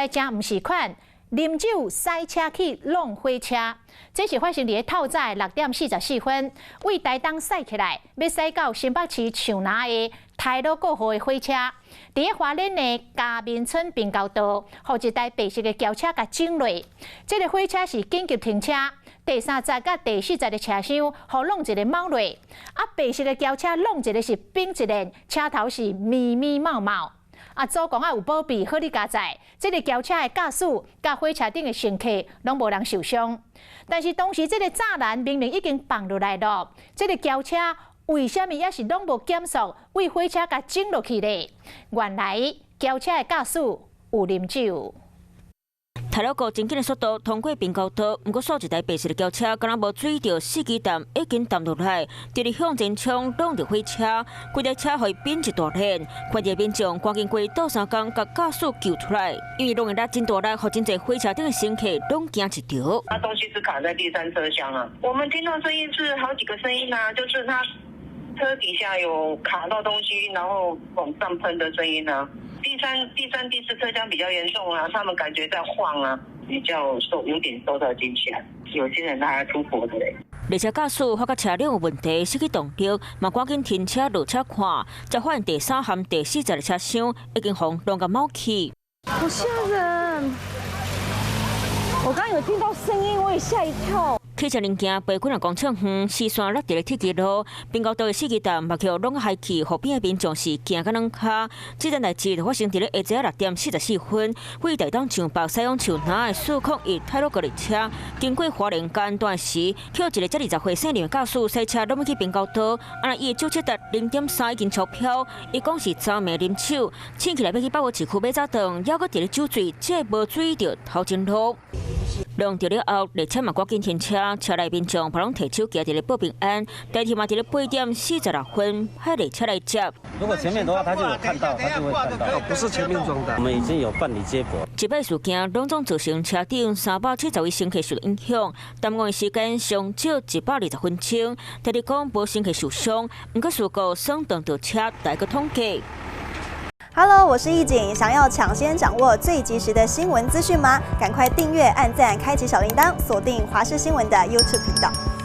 在誠毋是款，啉酒駛車去挵火車。這是發生佇咧透早6點44分，對台東駛起來，欲駛到新北市樹林的太魯閣號的火車，佇咧花蓮的嘉明村平交道，予一台白色的轎車共整落。這个火車是緊急停車，第三節佮第四節的車廂，予挵一个錨落。啊，白色的轎車挵一个是反一輪，車頭是密密冒冒。啊，祖公仔有保庇，好哩佳哉，這个轎車的駕駛佮火車頂的乘客攏無人受傷。但是當時這个柵欄明明已經放落來囉，這个轎車為啥物猶是攏無減速，對火車共整落去咧？原來轎車的駕駛有啉酒。太魯閣真緊的速度通過平交道，毋過煞一台白色的轎車，敢若無注意著司機站已經澹落來，直直向前衝，挵著火車，規台車予伊扁一大輪。看著民眾趕緊過倒相共，共駕駛救出來，因為挵的力真大力，予真濟火車頂的乘客攏驚一著。他東西是卡在第三車廂啊，我們聽到聲音是好幾個聲音啊，就是他車底下有卡到東西，然後往上噴的聲音啊。第三、第三、第四車廂比較嚴重啊，他們感覺在晃啊，比較受有點受到驚嚇，有些人他還出國的嘞。列車駕駛發覺車輛有問題，失去動力，嘛趕緊停車落車看，才發現第三和第四節的車廂已經予挵共錨去。好嚇人！我剛有聽到聲音，我也嚇一跳。汽車零件被幾若公尺遠，四散落佇咧鐵支路，平交道的司機站嘛予挵害去，予邊的民眾是驚甲軟跤。這件代誌就發生佇咧下晝6點44分，對台東上北駛往樹林的401太魯閣列車，經過花蓮間段時，予一个才20歲姓林的駕駛駛車攏欲去平交道，啊，伊的酒測值0.3已經超標，伊講是昨暝啉酒，醒起來欲去百貨市區買早頓，猶閣佇咧酒醉，這無注意著頭前路。挵著了後，列車嘛趕緊停車，車內民眾嘛攏提手機佇咧報平安。代誌嘛佇咧8點46分，派列車來接。如果前面的話，他就有看到，他就會看到。不是前面撞的。我們已經有辦理接駁。這擺事件攏總造成車頂370位乘客受影響，耽誤的時間上少120分鐘。台鐵講無乘客受傷，毋過事故損斷著車來個統計。 Hello，我是易景，想要搶先掌握最及時的新聞資訊嗎？趕快訂閱、按讚、開啟小鈴鐺，鎖定華視新聞的 YouTube 頻道。